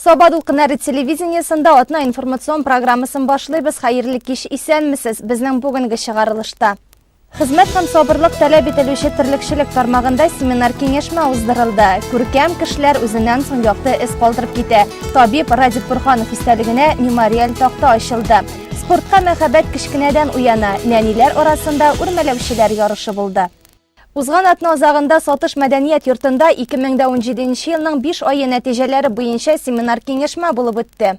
Саба дулкыннары телевидениесында атна информацион программасын башлыйбыз. Хәерле кич, исәнмесез. Безнең бүгенге чыгарылышта. Хезмәт һәм сабырлык таләп ителүче терлекчелек тармагында семинар-киңәшмә уздырылды. Күркәм кешеләр үзеннән соң якты эз калдырып китә. Табиб Радик Бурханов истәлегенә мемориаль такта ачылды. Спортка мәхәббәт кечкенәдән уяна. Нәниләр арасында үрмәләүчеләр ярышы булды. Узган атна азагында Сатыш мәдәният йортында 2017 елның 5 ае нәтиҗәләре буенча семинар-киңәшмә булып үтте.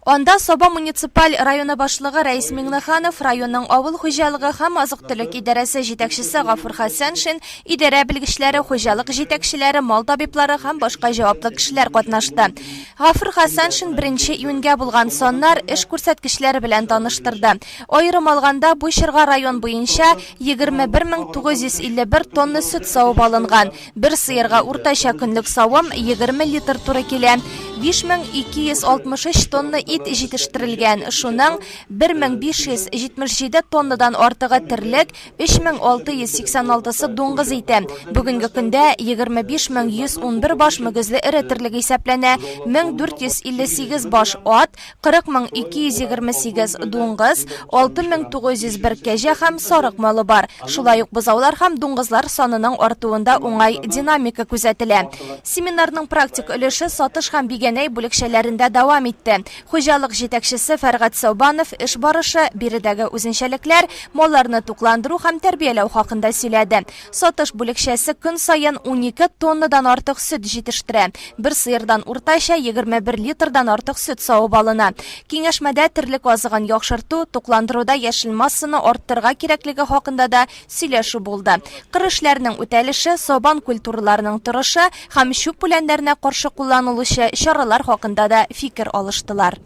Анда Саба муниципаль районы башлыгы Рәис Миңнеханов, районның авыл хуҗалыгы һәм азык-төлек идарәсе җитәкчесе Гафур Хәсәншин, идарә белгечләре, хуҗалык җитәкчеләре, мал табиблары һәм башка җаваплы кешеләр катнашты. Гафур Хәсәншин беренче июньгә булган саннар, эш күрсәткечләре белән таныштырды. Аерым алганда, бу чорга район буенча 21951 тонна сөт савып алынган. Бер сыерга уртача көнлек савым 20 литр туры килә. 5263 тонна ит җитештерелгән, шуның 1577 тоннадан артыгы терлек, 3686-сы дуңгыз ите. Бүгенге көндә 25111 баш мөгезле эре терлек исәпләнә, 1458 баш ат, 40228 дуңгыз, 6901 кәҗә һәм сарык малы бар. Шулай ук бозаулар һәм дуңгызлар санының артуында уңай динамика күзәтелә. Семинарның практик өлеше Сатыш һәм Бигәнәй бүлекчәләрендә дәвам итте. Хуҗалык җитәкчесе Фәргать Сәүбанов эш барышы, биредәге үзенчәлекләр, малларны тукландыру һәм тәрбияләү хакында сөйләде. Сатыш бүлекчәсе көн саен 12 тоннадан артык сөт җитештерә. Бер сыердан уртача 21 литрдан артык сөт савып алына. Киңәшмәдә терлек азыгын яхшырту, тукландыруда яшел массаны арттырырга кирәклеге хакында да сөйләшү булды. Кыр эшләренең үтәлеше, сабан культураларының торышы һәм чүп үләннәренә каршы кулланылучы чаралар хакында да фикер алыштылар.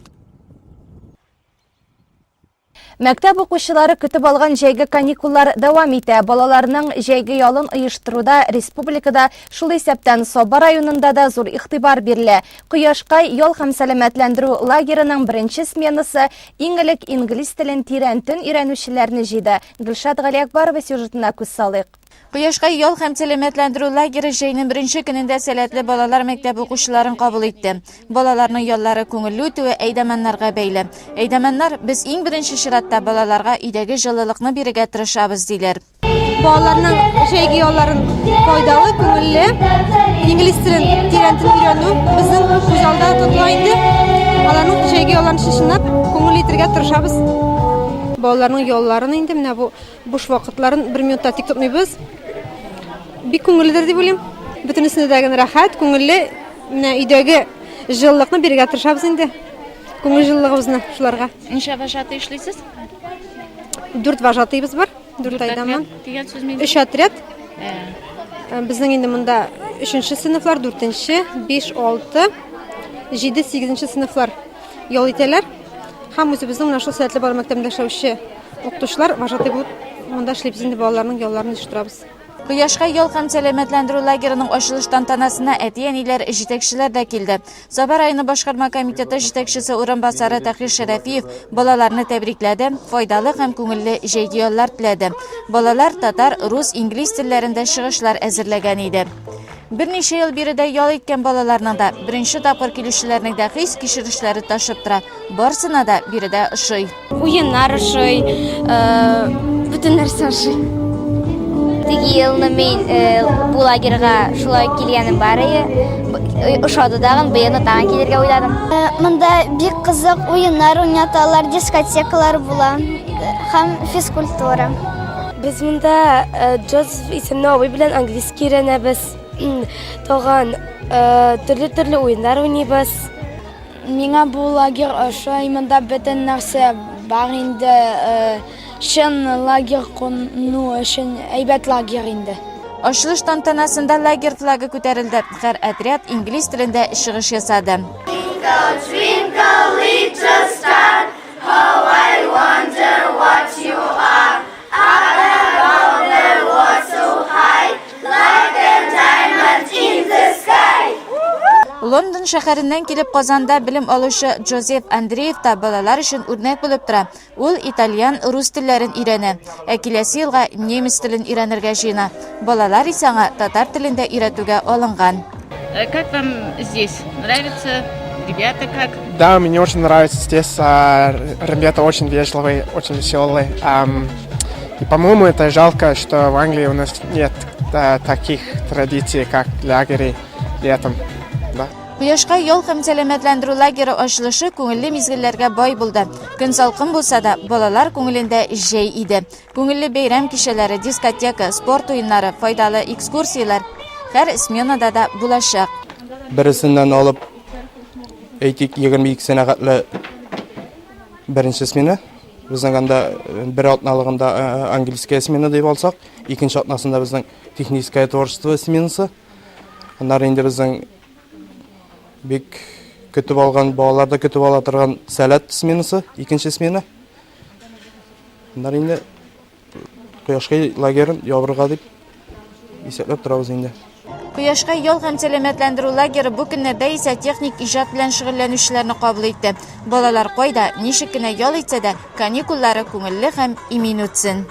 Мәктәп укучылары көтеп алган җәйге каникуллар дәвам итә. Балаларның җәйге ялын оештыруда республикада, шул исәптән Саба районында да зур игътибар бирелә. Кояшкай ял һәм сәламәтләндерү лагерының беренче сменасы иң элек инглиз телен тирәнтен өйрәнүчеләрне җыйды. Гөлшат Галиәкбарова сюжетына күз салыйк. Кояшкай ял һәм сәламәтләндерү лагере җәйнең беренче көнендә сәләтле балалар мәктәбе укучыларын кабул итте. Балаларның яллары күңелле үтүе әйдәманнарга бәйле. Әйдәманнар, без иң беренче чиратта балаларга өйдәге җылылыкны бирергә тырышабыз, диләр. Балаларның җәйге ялларын файдалы, күңелле, инглиз телен тирәнтен өйрәнү безнең күз алда тотыла инде. Аларның җәйге ялларын чынлап күңелле итәргә тырышабыз. Балаларның ялларын инде менә бу Буш вакытларын бер минут та тик тотмыйбыз. Бик күңелледер дип уйлыйм. Бөтенесенә дә генә рәхәт, күңелле. Менә өйдәге җылылыкны бирергә тырышабыз инде. Күңел җылылыгыбызны шуларга. Ничә вожатый эшлисез? Дүрт вожатыйбыз бар. Дүрт айдаман. Дигән сүз мин. Өч отряд. Э, безнең инде монда өченче сыйныфлар, дүртенче, биш, алты, җиде, сигезенче сыйныфлар ял итәләр. Һәм үзебезнең менә шул сәләтле балалар мәктәбендә эшләүче укытучылар вожатый булып монда эшлибез инде, балаларның ялларын оештырабыз. Кояшкай ял һәм сәламәтләндерү лагерының ачылыш тантанасына әти-әниләр, җитәкчеләр дә килде. Саба районы башкарма комитеты җитәкчесе урынбасары Таһир Шәрәфиев балаларны тәбрикләде, файдалы һәм күңелле җәйге яллар теләде. Балалар татар, рус, инглиз телләрендә чыгышлар әзерләгән иде. Берничә ел биредә ял иткән балаларның да, беренче тапкыр килүчеләрнең дә хис-кичерешләре ташып тора. Барысына да биредә ошый. Уеннар ошый, э, бөтен нәрсә ошый. Теге елны мин э, бу лагерьга шулай килгәнем бар иде. Э, ошады тагын, быелны тагын килергә уйладым. Монда бик кызык уеннар уйнаталар, дискотекалар була һәм физкультура. Без монда Джозеф исемле абый белән английский өйрәнәбез. Тагын төрле-төрле уеннар уйныйбыз. Миңа бу лагерь ошый, монда бөтен нәрсә бар инде. Чын лагерь куну өчен әйбәт лагерь инде. Ачылыш тантанасында лагерь флагы күтәрелде. Һәр отряд инглиз телендә чыгыш ясады. Twinkle, twinkle, little star, how I wonder what you are. Up above the world so high, like a diamond in the sky. Лондон шәһәреннән килеп Казанда белем алучы Джозеф Андреев та балалар өчен үрнәк булып тора. Ул итальян, рус телләрен өйрәнә, ә киләсе елга немец телен өйрәнергә җыена. Балалар исә аңа татар телен дә өйрәтүгә алынган. Э, как вам здесь? Нравится? Ребята как? Да, мне очень нравится здесь. Ребята очень вежливые, очень веселые. И, по-моему, это жалко, что в Англии у нас нет таких традиций, как лагеры летом. Да. Кояшкай ял һәм сәламәтләндерү лагере ачылышы күңелле мизгелләргә бай булды. Көн салкын булса да, балалар күңелендә җәй иде. Күңелле бәйрәм кичәләре, дискотека, спорт уеннары, файдалы экскурсияләр һәр сменада да булачак. Бересеннән алып, әйтик, 22 сенә хәтле беренче смена. Безнең анда э, бер атналыгында э, английская смена дип алсак, икенче атнасында безнең техническое творчество сменасы. Аннары инде безнең бик көтеп алган, балалар да көтеп ала торган сәләт сменасы, икенче смена. Аннары инде Кояшкай лагерын ябырга дип исәпләп торабыз инде. Кояшкай ял һәм сәламәтләндерү лагеры бу көннәрдә исә техник иҗат белән шөгыльләнүчеләрне кабул итте. Балалар кайда, ничек кенә ял итсә дә, каникуллары күңелле һәм имин үтсен.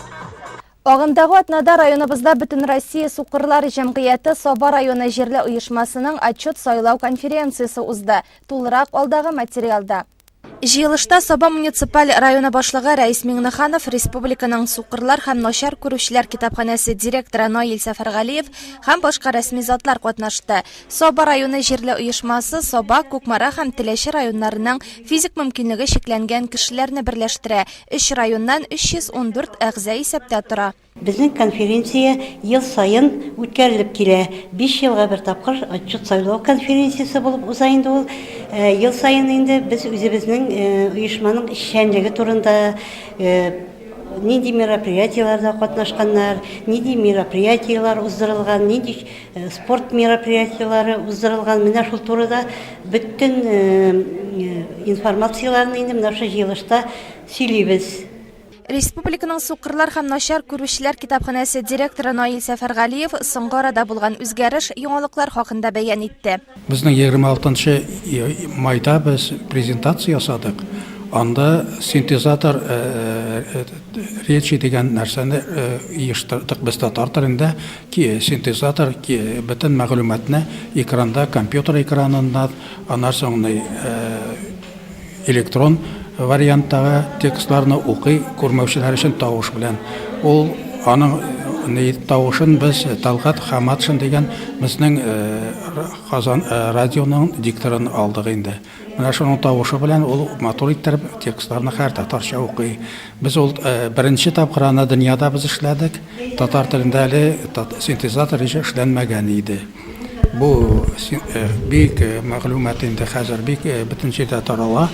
Агымдагы атнада районыбызда Бөтенроссия сукырлар җәмгыяте Саба районы җирле оешмасының отчет-сайлау конференциясе узды. Тулырак алдагы материалда. Җыелышта Саба муниципаль районы башлыгы Рәис Миңнеханов, республиканың сукырлар һәм начар күрүчеләр китапханәсе директоры Наил Сәфәргалиев һәм башка рәсми затлар катнашты. Саба районы җирле оешмасы Саба, Кукмара һәм Теләче районнарының физик мөмкинлеге чикләнгән кешеләрне берләштерә. Өч районнан 314 әгъза исәптә тора. Безнең конференция ел саен үткәрелеп килә. Биш елга бер тапкыр отчет-сайлау конференциясе булып уза инде ул. Ел саен инде без үзебезнең оешманың эшчәнлеге турында, нинди мероприятиеләрдә катнашканнар, нинди мероприятиеләр уздырылган, нинди спорт мероприятиеләре уздырылган, менә шул турыда бөтен информацияләрне инде менә шул җыелышта сөйлибез. Республиканың сукырлар һәм начар күрүчеләр китапханәсе директоры Наил Сәфәргалиев соңгы арада булган үзгәреш, яңалыклар хакында бәян итте. Безнең 26 нчы майда без презентация ясадык. Анда синтезатор речи дигән нәрсәне оештырдык без татар телендә. Синтезатор бөтен мәгълүматны экранда, компьютер экраныннан, аннан соң Электрон варианттагы текстларны укый, күрмәүчеләр өчен тавыш белән. Ул аның ни тавышын без Талгат Хаматшин дигән безнең Казан радионың дикторын алдык инде. Менә шуның тавышы белән ул матур иттереп текстларны һәр татарча укый. Без ул беренче тапкыр аны дөньяда без эшләдек. Татар телендә әле синтезатор ише эшләнмәгән иде. Бу бик мәгълүмат инде хәзер бик бөтен җирдә тарала,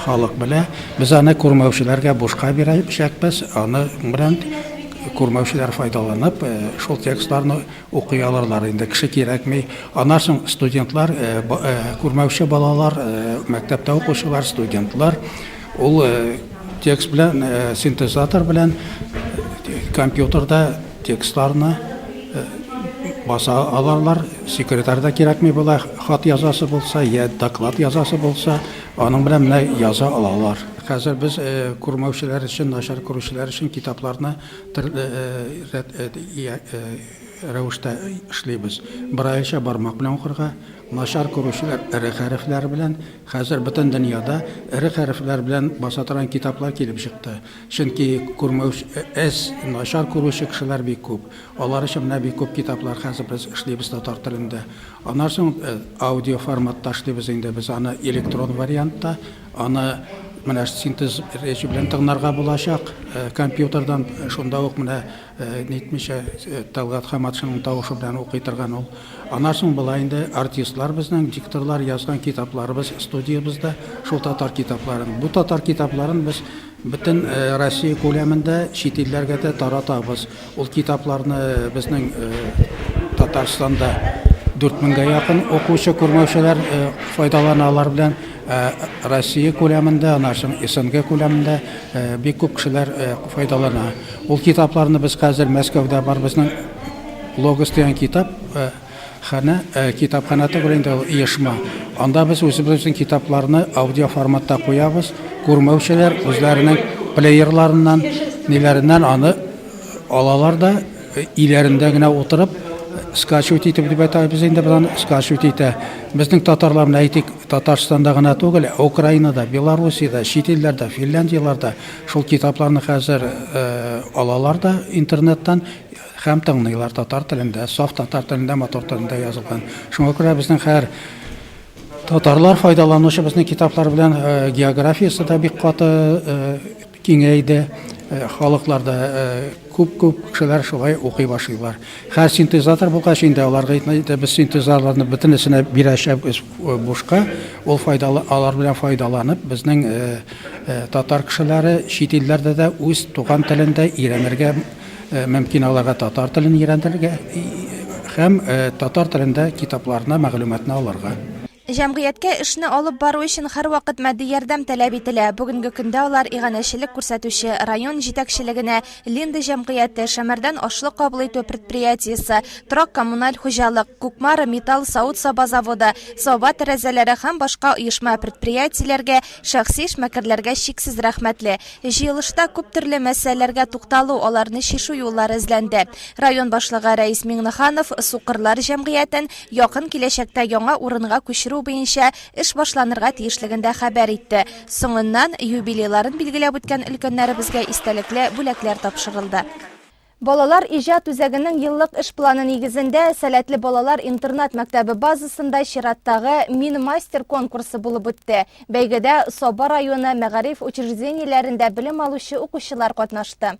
халык белә. Без аны күрмәүчеләргә бушка бирәчәкбез. Аны белән күрмәүчеләр файдаланып, шул текстларны укый алырлар инде. Кеше кирәкми. Аннан соң студентлар, күрмәүче балалар, мәктәптә укучылар, студентлар ул текст белән, синтезатор белән компьютерда текстларны баса аларлар, секретарь да кирәкми була, хат язасы булса, я доклад язасы булса, аның белән менә яза алалар. Хәзер без күрмәүчеләр өчен, начар күрүчеләр өчен китапларны төрле рәвештә эшлибез. Брайльчә бармак белән укырга, начар күрүчеләр эре хәрефләр белән. Хәзер бөтен дөньяда эре хәрефләр белән баса торган китаплар килеп чыкты. Чөнки күрмәүче, әз, начар күрүче кешеләр бик күп. Алар өчен менә бик күп китаплар хәзер без эшлибез татар телендә. Аннан соң аудио форматта эшлибез инде без аны электрон вариантта. Аны менә синтез речи белән тыңларга булачак компьютердан. Шунда ук менә нитмичә Тәлгать Хаматшинның тавышы белән укый торган ул. Аннан соң була инде артистлар безнең, дикторлар язган китапларыбыз студиябездә, шул татар китапларын. Бу татар китапларын без Бөтен Россия күләмендә чит илләргә дә таратабыз. Ул китапларны безнең Татарстанда 4000 гә якын укучы күрмәүчеләр файдалана алар белән. Россия күләмендә, аннан соң СНГ күләмендә бик күп кешеләр файдалана. Ул китапларны без хәзер Мәскәүдә бар безнең Логос дигән китап Ханә, китапханә түгел инде ул, оешма. Анда без үзебезнең китапларны аудио форматта куябыз. Күрмәүчеләр үзләренең плеерларыннан, ниләреннән аны алалар да, өйләрендә генә утырып, Скачивать итеп дип әйтәбез инде без аны, скачивать итә. Безнең татарлар менә әйтик, Татарстанда гына түгел, ә Украинада, Белоруссиядә, чит илләрдә, Финляндияләрдә шул китапларны хәзер алалар да интернеттан һәм тыңлыйлар татар телендә, саф татар телендә, матур телендә язылган. Шуңа күрә безнең һәр татарлар файдаланучы безнең китаплар белән географиясе дә бик каты киңәйде. Халыклар да күп-күп кешеләр шулай укый башлыйлар. Хәзер синтезатор булгач инде аларга инде без синтезаторларны бөтенесенә бирәчәкбез бушка. Ул файдалы, алар белән файдаланып, безнең татар кешеләре чит илләрдә дә үз туган телендә өйрәнергә мөмкин аларга татар телен өйрәнергә һәм татар телендә китапларны, мәгълүматны алырга. Җәмгыятькә эшне алып бару өчен һәрвакыт матди ярдәм таләп ителә. Бүгенге көндә алар иганәчелек күрсәтүче район җитәкчелегенә, Линда җәмгыяте, Шәмәрдән ашлык кабул итү предприятиесе, торак-коммуналь хуҗалык, Кукмара металл савыт-саба заводы, Саба тәрәзәләре һәм башка оешма-предприятиеләргә, шәхси эшмәкәрләргә чиксез рәхмәтле. Җыелышта күп төрле мәсьәләләргә тукталу, аларны чишү юллары эзләнде. Район башлыгы Рәис Миңнеханов Сукырлар җәмгыятен Якын киләчәктә яңа урынга күчерү буенча эш башланырга тиешлеген дә хәбәр итте. Соңыннан юбилейларын билгеләп үткән өлкәннәребезгә истәлекле бүләкләр тапшырылды. Балалар иҗат үзәгенең еллык эш планы нигезендә Сәләтле балалар интернат-мәктәбе базасында чираттагы Мин мастер конкурсы булып үтте. Бәйгедә Саба районы мәгариф учреждениеләрендә белем алучы укучылар катнашты.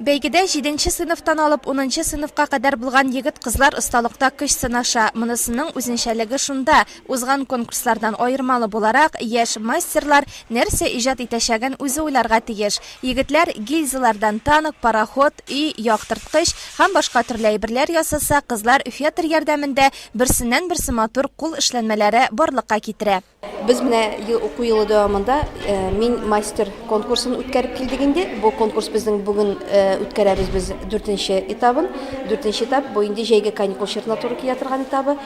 Бәйгедә җиденче сыйныфтан алып унынчы сыйныфка кадәр булган егет-кызлар осталыкта көч сынаша. Монысының үзенчәлеге шунда, узган конкурслардан аермалы буларак, яшь мастерлар нәрсә иҗат итәчәген үзе уйларга тиеш. Егетләр гильзалардан танк, пароход, өй, яктырткыч һәм башка төрле әйберләр ясаса, кызлар фетр ярдәмендә берсеннән-берсе матур кул эшләнмәләре барлыкка китерә. Без менә ел уку елы дәвамында Мин мастер конкурсын үткәреп килдек инде. Бу конкурс безнең бүген үткәрәбез без дүртенче этабын. Дүртенче этап бу инде җәйге каникул чорына туры килә торган этабы.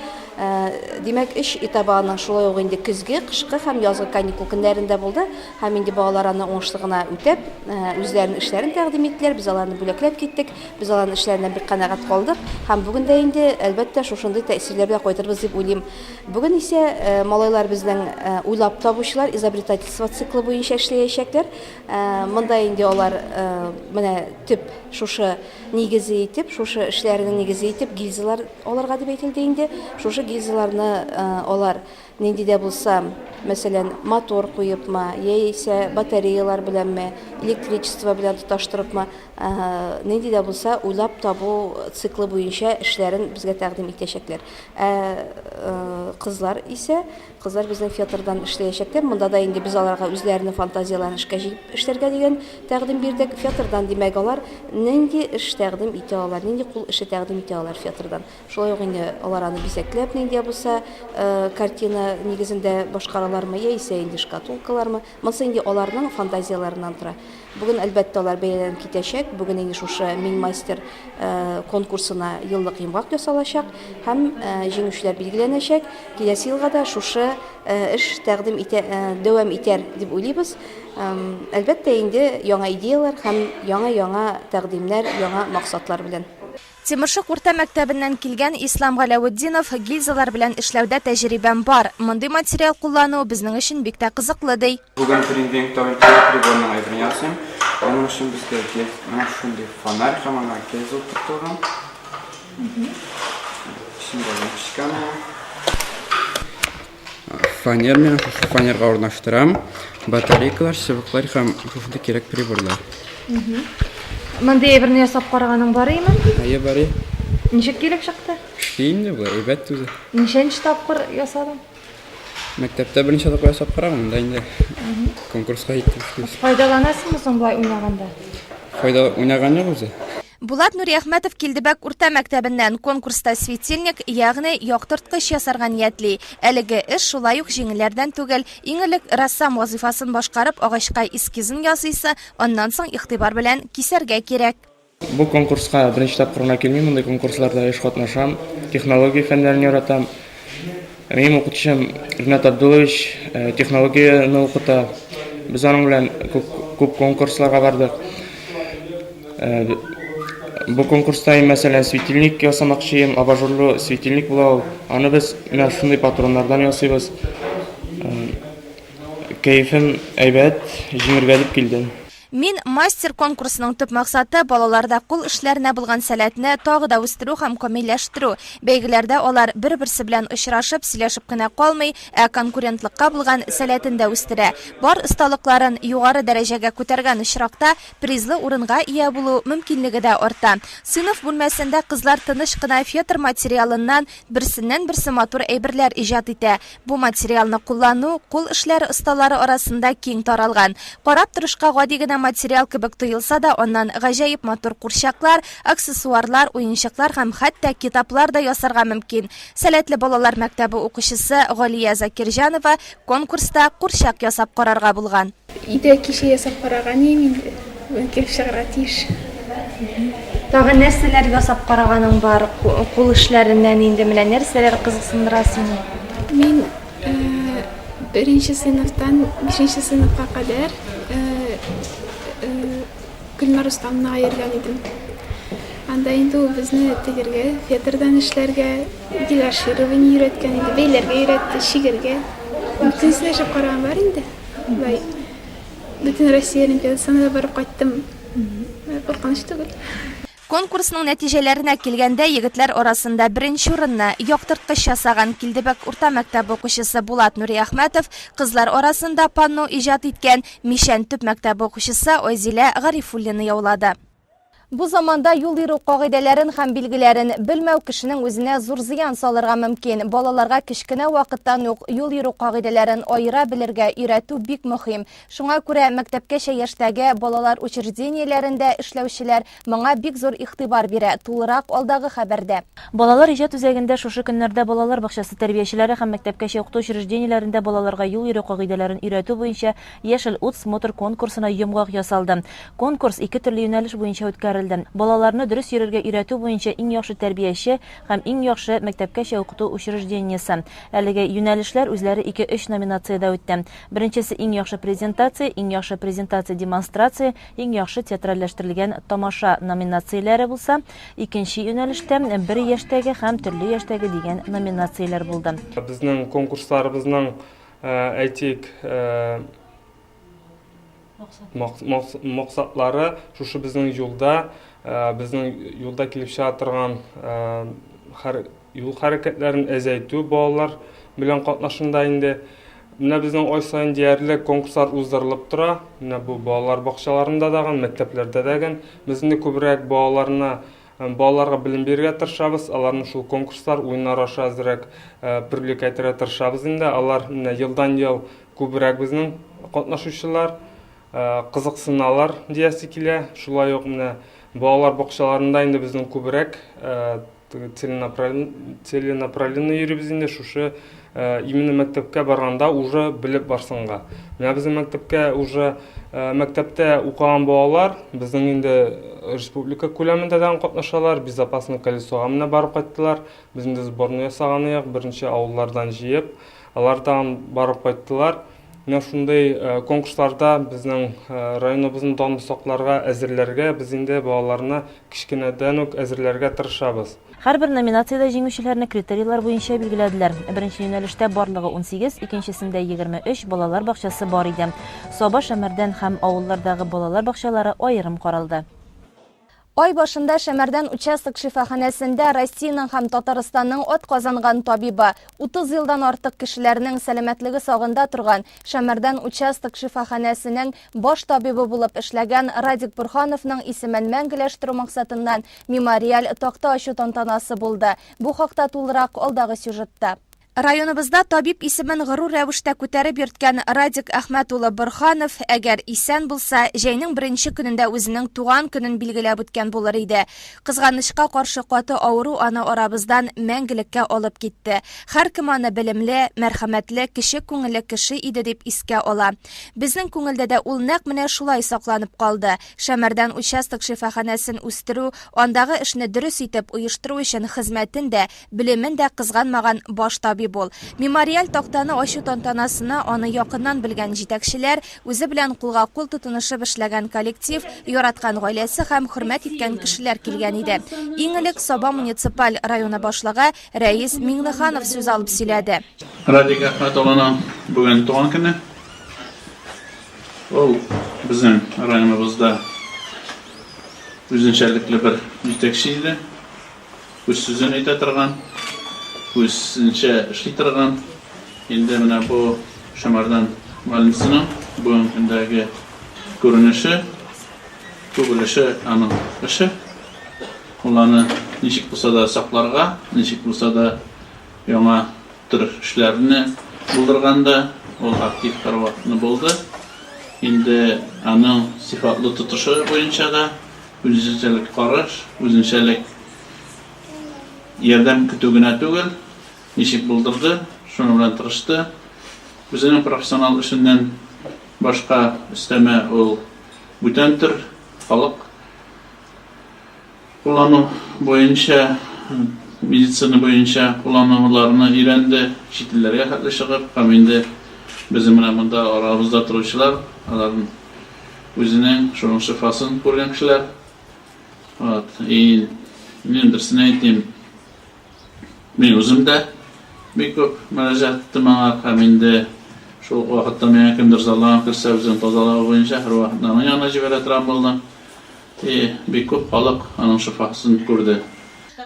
Димәк, өч этабы аның шулай ук инде көзге, кышкы һәм язгы каникул көннәрендә булды. Һәм инде балалар аны уңышлы гына үтәп, үзләренең эшләрен тәкъдим иттеләр. Без аларны бүләкләп киттек. Без аларның эшләреннән бик канәгать калдык. Һәм бүген дә инде, әлбәттә, шушындый тәэсирләр белән кайтырбыз дип уйлыйм. Бүген исә малайлар безнең уйлап табучылар, изобретательство циклы буенча эшләячәкләр. Монда инде алар менә төп шушы нигезе итеп, шушы эшләренең нигезе итеп гильзалар алырга дип әйтелде инде. Шушы гильзаларны алар нинди дә булса, мәсәлән, мотор куепмы, яисә батареялар беләнме, электричество белән тоташтырыпмы, нинди дә булса уйлап табу циклы буенча эшләрен безгә тәкъдим итәчәкләр. Ә кызлар исә, кызлар безнең фетрдан эшләячәкләр. Монда да инде без аларга үзләренең фантазияләрен эшкә җигеп эшләргә дигән тәкъдим бирдек. Фетрдан, димәк, алар нинди эш тәкъдим итә алалар, нинди кул эше тәкъдим итә алалар фетрдан. Шулай ук инде алар аны бизәкләп, нинди дә булса картина нигезендә башкаралармы, яисә инде шкатулкалармы. Монысы инде аларның фантазияләреннән тора. Бүген, әлбәттә, алар бәяләнеп китәчәк. Бүген инде шушы Мин мастер конкурсына еллык йомгак ясалачак һәм җиңүчеләр билгеләнәчәк. Киләсе елга да шушы эш тәкъдим итә, дәвам итәр дип уйлыйбыз. Әлбәттә инде, яңа идеяләр һәм яңа-яңа тәкъдимнәр, яңа максатлар белән. Тимершык урта мәктәбеннән килгән Ислам Галәветдинов, Гильзалар белән эшләүдә тәҗрибәм бар. Мондый материал куллану безнең өчен бик тә кызыклы, ди. Бүген Принвинг дигән приборның әйберен ясыйм. Аның өчен безгә гель, менә шундый фонарь һәм аңа гильза утыртылган. Эчендә лампочка моның. Фанер мин шушы фанерга урнаштырам. Батарейкалар, чыбыклар һәм шушындый кирәк приборлар. Мондый әйберне ясап караганың бар име? Әйе, бар. Ничек килеп чыкты? Эшли инде бу, әйбәт үзе. Ничәнче тапкыр ясадың? Мәктәптә берничә тапкыр ясап караган, монда инде конкурска җиттек эшлибез. Файдаланасыңмы соң болай уйнаганда? Файда уйнаган юк үзе. Булат Нуриәхмәтов Килдебәк урта мәктәбеннән конкурста светильник, ягъни яктырткыч ясарга ниятли. Әлеге эш шулай ук җиңелләрдән түгел. Иң элек рәссам вазыйфасын башкарып, агачка эскизын ясыйсы, аннан соң игътибар белән кисәргә кирәк. Бу конкурска беренче тапкыр гына килмим, мондый конкурсларда еш катнашам. Технология фәннәрен яратам. Минем укытучым Ринат Абдуллович технологияне укыта. Без аның белән күп, күп конкурсларга бардык. Бу конкурста мин, мәсәлән, светильник ясамакчы идем, абажурлы светильник була ул. Аны без менә шундый патроннардан ясыйбыз. Кәефем әйбәт, җиңергә дип килдем. Мин, мастер конкурсының төп максаты, балаларда кул эшләренә булган сәләтне тагы да үстерү һәм камилләштерү. Бәйгеләрдә алар бер-берсе белән очрашып, сөйләшеп кенә калмый, ә конкурентлыкка булган сәләтен дә үстерә. Бар осталыкларын югары дәрәҗәгә күтәргән очракта, призлы урынга ия булу мөмкинлеге дә арта. Сыйныф бүлмәсендә кызлар тыныч кына фетр материалыннан берсеннән-берсе матур әйберләр иҗат итә. Бу материалны куллану кул эшләре осталары арасында киң таралган. Карап торышка гади генә материал кебек тоелса да, аннан гаҗәеп матур курчаклар, аксессуарлар, уенчыклар һәм хәтта китаплар да ясарга мөмкин. Сәләтле балалар мәктәбе укучысы Галия Закирҗанова конкурста курчак ясап карарга булган. Өйдә кичә ясап караган идем инде, бүген килеп чыгарга тиеш. Тагын нәрсәләр ясап караганың бар? Кул эшләреннән инде менә нәрсәләр кызыксындыра сине? Мин беренче сыйныфтан бишенче сыйныфка кадәр Гөлнар Рустамовнага йөргән идем. Анда инде ул безне тегергә, фетрдан эшләргә, гелаширование өйрәткән иде, бәйләргә өйрәтте, чигергә. Бөтенесен эшләп караган бар инде. Болай бөтен Россия олимпиадасына да барып кайттым. Куркыныч түгел. Конкурсның нәтиҗәләренә килгәндә, егетләр арасында беренче урынны яктырткыч ясаган Килдебәк урта мәктәбе укучысы Булат Нуриәхмәтов, кызлар арасында панно иҗат иткән Мичән төп мәктәбе укучысы Айзилә Гарифуллина яулады. Бу заманда юл йөрү кагыйдәләрен һәм билгеләрен белмәү кешенең үзенә зур зыян салырга мөмкин. Балаларга кечкенә вакыттан ук юл йөрү кагыйдәләрен аера белергә өйрәтү бик мөһим. Шуңа күрә мәктәпкәчә яшьтәге балалар учреждениеләрендә эшләүчеләр моңа бик зур игътибар бирә. Тулырак алдагы хәбәрдә. Балалар иҗат үзәгендә шушы көннәрдә балалар бакчасы тәрбиячеләре һәм мәктәпкәчә укыту учреждениеләрендә балаларга юл йөрү кагыйдәләрен өйрәтү буенча Яшел ут смотр-конкурсына йомгак ясалды. Конкурс ике төрле юнәлеш буенча үткәрелде, балаларны дөрес йөрергә өйрәтү буенча иң яхшы тәрбияче һәм иң яхшы мәктәпкәчә укыту учреждениесе. Әлеге юнәлешләр үзләре ике-өч номинациядә үтте. Беренчесе иң яхшы презентация, иң яхшы презентация-демонстрация, иң яхшы театральләштерелгән тамаша номинацияләре булса, икенче юнәлештә бер яшьтәге һәм төрле яшьтәге дигән номинацияләр булды. Безнең конкурсларыбызның Әйтик, максатлары шушы безнең юлда, безнең юлда килеп чыга торган юл хәрәкәтләрен әзәйтү балалар белән катнашында инде. Менә безнең ай саен диярлек конкурслар уздырылып тора. Менә бу балалар бакчаларында дагын, мәктәпләрдә дәген. Без инде күбрәк балаларны Балаларга белем бирергә тырышабыз, аларны шул конкурслар, уеннар аша әзрәк привлекать итәргә тырышабыз инде. Алар менә елдан-ел күбрәк безнең катнашучылар, кызыксыналар диясе килә. Шулай ук менә балалар бакчаларында инде безнең күбрәк целенаправленно йөрибез инде шушы именно мәктәпкә барганда уже белеп барсынга. Менә безнең мәктәпкә уже мәктәптә укыган балалар безнең инде республика күләмендә дә катнашалар, безопасное колесога менә барып кайттылар. Без инде сборный ясаган идек, беренче авыллардан җыеп, алар тагын барып кайттылар. Менә шундый конкурсларда безнең районыбызның данын сакларга, әзерләргә без инде балаларны кечкенәдән үк әзерләргә тырышабыз. Һәрбер номинациядә җиңүчеләрне критерийлар буенча билгеләделәр. Беренче юнәлештә барлыгы 18, икенчесендә 23 балалар бакчасы бар иде. Саба, Шәмәрдән һәм авыллардагы балалар бакчалары аерым каралды. Ай башында Шәмәрдән участок шифаханәсендә Россиянең һәм Татарстанның атказанган табибы, 30 елдан артык кешеләрнең сәламәтлеге сагында торган Шәмәрдән участок шифаханәсенең баш табибы булып эшләгән Радик Борһановның исемен мәңгеләштерү максатыннан Мемориаль такта ачу тантанасы булды. Бу хакта тулырак алдагы сюжетта. Районыбызда табиб исемен горур рәвештә күтәреп йөрткән Радик Әхмәт улы Борһанов, әгәр исән булса, җәйнең беренче көнендә үзенең туган көнен билгеләп үткән булыр иде. Кызганычка каршы, каты авыру аны арабыздан мәңгелеккә алып китте. Һәркем аны белемле, мәрхәмәтле, кече күңелле кеше иде дип искә ала. Безнең күңелдә дә ул нәкъ менә шулай сакланып калды. Шәмәрдән участок шифаханәсен үстерү, андагы эшне дөрес итеп оештыру өчен хезмәтен дә, белемен дә кызганмаган баш табиб. табиб ул. Мемориаль тактаны ачу тантанасына аны якыннан белгән җитәкчеләр, үзе белән кулга-кул тотынышып эшләгән коллектив, яраткан гаиләсе һәм хөрмәт иткән кешеләр килгән иде. Иң элек Саба муниципаль районы башлыгы Рәис Миңнеханов сүз алып сөйләде. Радик Әхмәт улының бүген туган көне. Ул безнең районыбызда үзенчәлекле бер җитәкче иде. Үз сүзен әйтә торган, үзенчә эшли торган. Инде менә бу Шәмәрдән больницасының бүгенге көндәге күренеше, күп өлеше аның эше. Ул аны ничек булса да сакларга, ничек булса да яңа төр эшләрне булдырганда, ул актив һәрвакытны булды. Инде аның сыйфатлы тотышы буенча да Үзенчәлек караш, үзенчәлек ярдәм көтү генә түгел, ничек булдырды, шуның белән тырышты. Үзенең профессионал эшеннән башка өстәмә ул бүтән төр халык куллану буенча, медицина буенча куллануларны өйрәнде, чит илләргә хәтле чыгып, һәм инде безнең менә монда арабызда торучылар, аларның Үзенең шуның шифасын күргән кешеләр. Вот. И мин берсен әйтим. Мин үзем дә бик күп мөрәҗәгать иттем аңа һәм инде шул ук вакытта миңа кемдер зарланып керсә, үзен тазалау буенча һәрвакыт аның янына җибәрә торган булдым. И бик күп халык аның шифасын күрде.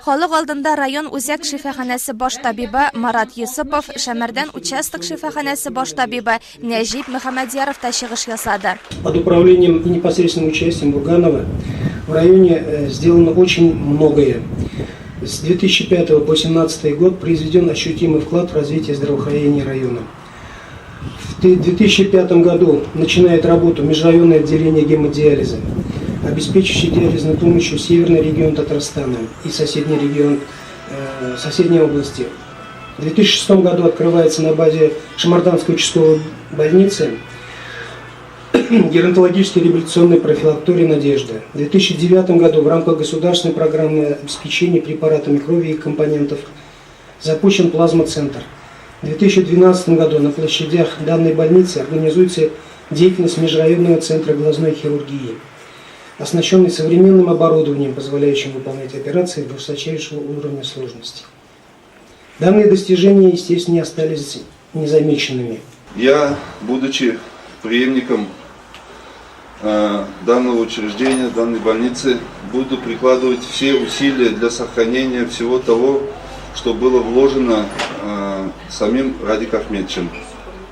Халык алдында район үзәк шифаханәсе баш табибы Марат Йосыпов, Шәмәрдән участок шифаханәсе баш табибы Нәҗип Мөхәммәдьяров та чыгыш ясады. Под управлением и непосредственным участием Бурганова в районе э, сделано очень многое. С 2005 по 2017 год произведен ощутимый вклад в развитие здравоохранения района. В 2005 году начинает работу межрайонное отделение гемодиализа, обеспечивающее диализной помощью северный регион Татарстана и соседний регион, э, соседней области. В 2006 году открывается на базе Шамарданской участковой больницы геронтологический реабилитационный профилакторий «Надежда». В 2009 году в рамках государственной программы обеспечения препаратами крови и компонентов запущен плазмоцентр. В 2012 году на площадях данной больницы организуется деятельность межрайонного центра глазной хирургии, оснащенный современным оборудованием, позволяющим выполнять операции высочайшего уровня сложности. Данные достижения, естественно, не остались незамеченными. Я, будучи преемником э, данного учреждения, данной больницы, буду прикладывать все усилия для сохранения всего того, что было вложено э, самим Радик Ахмедовичем.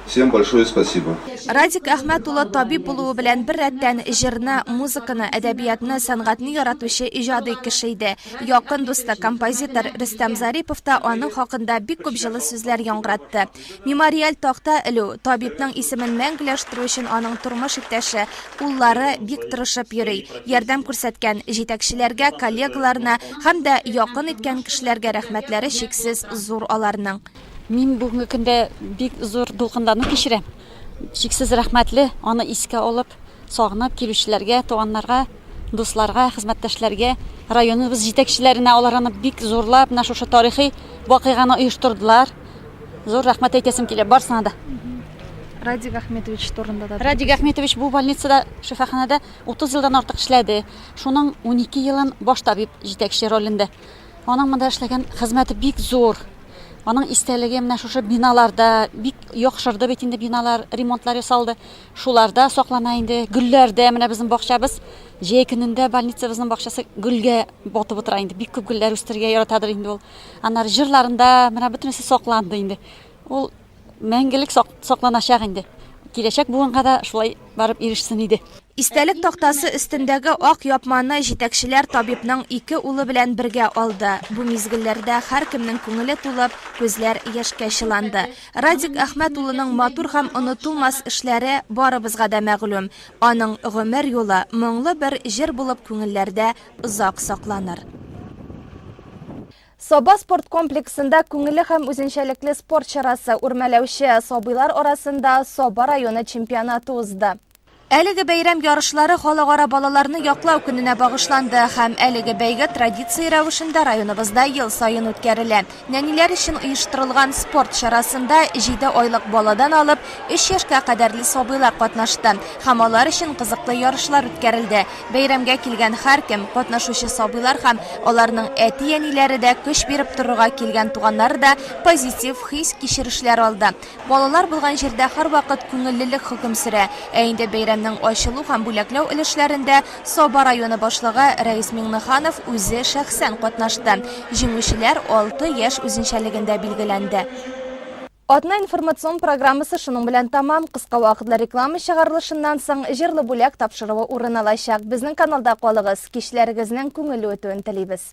Всем большое спасибо. Радик Әхмәт улы табиб булуы белән бер рәттән җырны, музыканы, әдәбиятны, сәнгатьне яратучы иҗади кеше иде. Якын дусты, композитор Рөстәм Зарипов та аның хакында бик күп җылы сүзләр яңгыратты. Мемориаль такта элү, табибның исемен мәңгеләштерү өчен аның тормыш иптәше, уллары бик тырышып йөри. Ярдәм күрсәткән җитәкчеләргә, коллегаларына һәм дә якын иткән кешеләргә рәхмәтләре чиксез зур аларның. Мин бүгенге көндә бик зур дулкынлану кичерәм. Чиксез рәхмәтле, аны искә алып, Сагынып килүчеләргә, туганнарга, дусларга, хезмәттәшләргә, районыбыз җитәкчеләренә, алар аны бик зурлап, менә шушы тарихи вакыйганы оештырдылар. Зур рәхмәт әйтәсем килә барсына да. Радик Ахметович турында да. Радик Ахметович бу больницада, шифаханәдә 30 елдан артык эшләде. Шуның 12 елын баш табиб җитәкче ролендә. Аның монда эшләгән хезмәте бик зур. Аның истәлеге менә шушы биналарда бик яхшырды бит инде биналар, ремонтлар ясалды. Шуларда саклана инде, гөлләрдә, менә безнең бакчабыз җәй көнендә больницабызның бакчасы гөлгә батып утыра инде. Бик күп гөлләр үстерергә яратадыр инде ул. Аннары җырларында менә бөтенесе сакланды инде. Ул мәңгелек сакланачак инде. Киләчәк буынга да шулай барып ирешсен иде. Истәлек тактасы өстендәге ак япманы җитәкчеләр табибның ике улы белән бергә алды. Бу мизгелләрдә һәркемнең күңеле тулып, күзләр яшькә чыланды. Радик Әхмәт улының матур һәм онытылмас эшләре барыбызга да мәгълүм. Аның гомер юлы моңлы бер җыр булып күңелләрдә озак сакланыр. Саба спорт комплексында күңелле һәм үзенчәлекле спорт чарасы үрмәләүче сабыйлар арасында Саба районы чемпионаты узды. Әлеге бәйрәм ярышлары Халыкара балаларны яклау көненә багышланды һәм әлеге бәйге традиция рәвешендә районыбызда ел саен үткәрелә. Нәниләр өчен оештырылган спорт чарасында җиде айлык баладан алып өч яшькә кадәрле сабыйлар катнашты һәм алар өчен кызыклы ярышлар үткәрелде. Бәйрәмгә килгән һәркем, катнашучы сабыйлар һәм аларның әти-әниләре дә, көч биреп торырга килгән туганнары да позитив хис-кичерешләр алды. Балалар булган җирдә һәрвакыт күңеллелек хөкем сөрә. Ә инде бәйрәмнең ачылу һәм бүләкләү өлешләрендә Саба районы башлыгы Рәис Миңнеханов үзе шәхсән катнашты. Җиңүчеләр алты яшь үзенчәлегендә билгеләнде. Атна информацион программасы шуның белән тәмам. Кыска вакытлы реклама чыгарылышыннан соң Җырлы бүләк тапшыруы урын алачак. Безнең каналда калыгыз. Кичләрегезнең күңелле үтүен телибез.